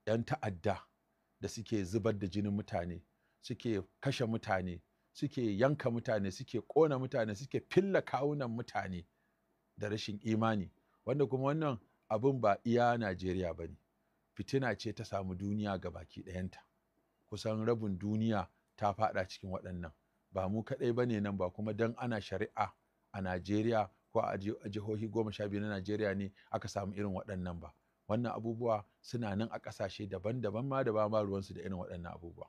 'Yan ta'adda da suke zubar da jinin mutane, suke kashe mutane, suke yanka mutane, suke ƙona mutane, suke filla kawunan mutane da rashin imani, wanda kuma wannan abin ba iya Najeriya ba ne, fitina ce ta samu duniya ga baki ɗayanta. Kusan rabin duniya ta faɗa cikin waɗannan. Ba mu kaɗai ba ne nan, ba kuma don ana shari'a a Najeriya ko a jihohi 12 na Najeriya ne aka samu irin waɗannan ba. Wannan abubuwa suna nan a ƙasashe daban-daban ma da ba ma ruwansu da irin waɗannan abubuwa.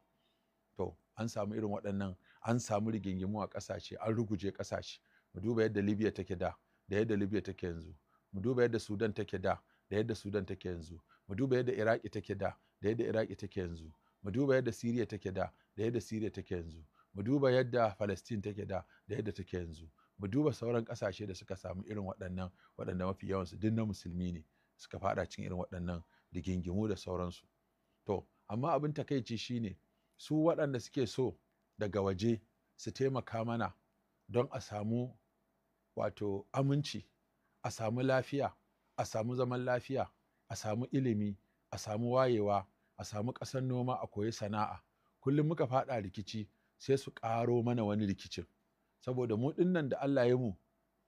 To, an samu irin waɗannan, an samu rigingimu a ƙasashe, an ruguje ƙasashe. Mu duba yadda Libya take da, da yadda Libya take yanzu. Mu duba yadda Sudan take da, da yadda Sudan take yanzu. Mu duba yadda Iraki take da, da yadda Iraki take yanzu. Mu duba yadda Syria take da, da yadda Syria take yanzu. Mu duba yadda Palestine take da, da yadda take yanzu. Mu duba sauran ƙasashe da suka samu irin waɗannan, waɗanda mafi yawansu duk na musulmi ne, suka faɗa cikin irin waɗannan rigingimu da sauransu. To, amma abin takaici shine su waɗanda suke so daga waje su taimaka mana don a samu wato aminci, a samu lafiya, a samu zaman lafiya, a samu ilimi, a samu wayewa, a samu ƙasar noma, a koyi sana'a. Kullum muka faɗa rikici sai su ƙaro mana wani rikicin. Saboda mu ɗinnan da Allah ya mu,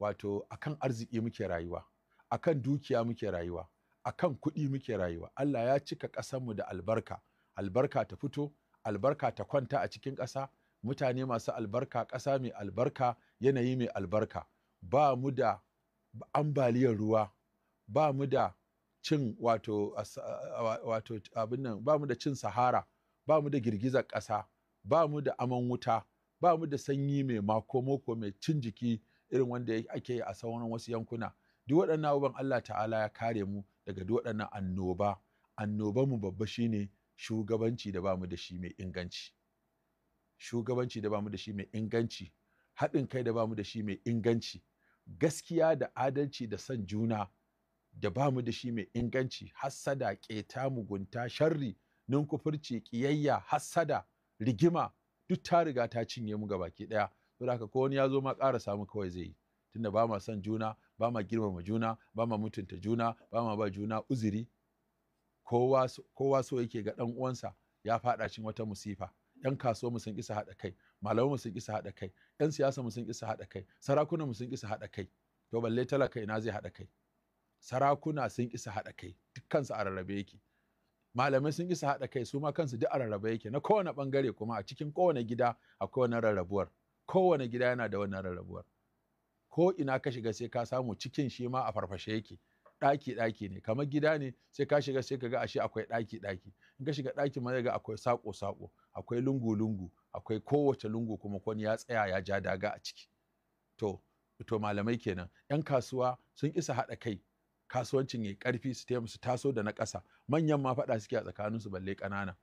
wato akan arziki muke rayuwa, akan dukiya muke rayuwa, akan kuɗi muke rayuwa. Allah ya cika ƙasarmu da albarka. Albarka ta fito, albarka ta kwanta a cikin ƙasa, mutane masu albarka, ƙasa mai albarka, yanayi mai albarka. Ba mu da ambaliyar ruwa, ba mu da cin wato wato abin nan, ba mu da cin sahara, ba mu da girgizar ƙasa, ba mu da aman wuta, ba mu da sanyi mai mako-mako mai cin jiki irin wanda ake yi a sauran wasu yankuna. Duk waɗannan abubuwan Allah ta'ala ya kare mu daga duk waɗannan annoba. Annoban mu babba shine shugabanci da ba mu da shi mai inganci. Shugabanci da ba mu da shi mai inganci, haɗin kai da ba mu da shi mai inganci, gaskiya da adalci da son juna da ba mu da shi mai inganci, hassada, ƙeta, mugunta, sharri, ninkufurci, ƙiyayya, hassada, rigima, duk ta riga ta cinye mu gabaki ɗaya. Saboda haka ko wani ya zo ma ƙara samu kawai zai yi. Tunda ba ma son juna, ba ma girmama juna, ba ma mutunta juna, ba ma ba juna uzuri. Kowa so yake ga ɗan uwansa ya faɗa cikin wata musifa. 'Yan kasuwa mu sun ƙi su haɗa kai, malaman mu sun ƙi su haɗa kai, 'yan siyasa mu sun ƙi su haɗa kai, sarakunan mu sun ƙi su haɗa kai. To balle talaka ina zai haɗa kai? Sarakuna sun ƙi su haɗa kai, dukkansu a rarrabe yake. Malamai sun ƙi su haɗa kai, su ma kansu duk a rarrabe yake. Na kowane ɓangare kuma a cikin kowane gida akwai wannan rarrabuwar. Kowane gida yana da wannan rarrabuwar. Ko ina ka shiga sai ka samu cikin shi ma a farfashe yake. Ɗaki ɗaki ne, kamar gida ne, sai ka shiga sai ka ga ashe akwai ɗaki ɗaki. In ka shiga ɗaki ma zai ga akwai saƙo saƙo, akwai lungu lungu, akwai kowace lungu kuma wani ya tsaya ya ja daga a ciki. To malamai kenan. 'Yan kasuwa sun ƙi su haɗa kai, kasuwancin yayi ƙarfi, su taimaka su taso da na ƙasa. Manyan ma faɗa suke a tsakaninsu balle ƙanana.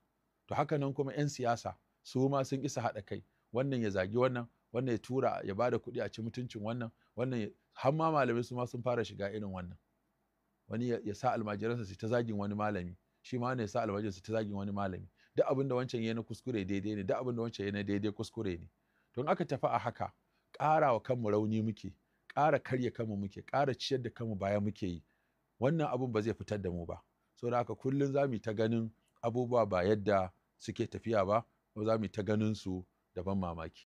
To haka nan kuma 'yan siyasa su ma sun ƙi su haɗa kai. Wannan ya zagi wannan, wannan ya tura ya bada kuɗi a ci mutuncin wannan, wannan har ma malamai su ma sun fara shiga irin wannan. Wani ya sa almajiransa su ta zagin wani malami, shi ma wani ya sa almajiransa su ta zagin wani malami. Duk abin da wancan ya na kuskure daidai ne, duk abin da wancan ya na daidai kuskure ne. To in aka tafi a haka, ƙara wa kanmu rauni muke, ƙara karya kanmu muke, ƙara ciyar da kanmu baya muke yi. Wannan abun ba zai fitar da mu ba. Saboda haka kullum za mu yi ta ganin abubuwa ba yadda suke tafiya ba, za mu yi ta ganin su da ban mamaki.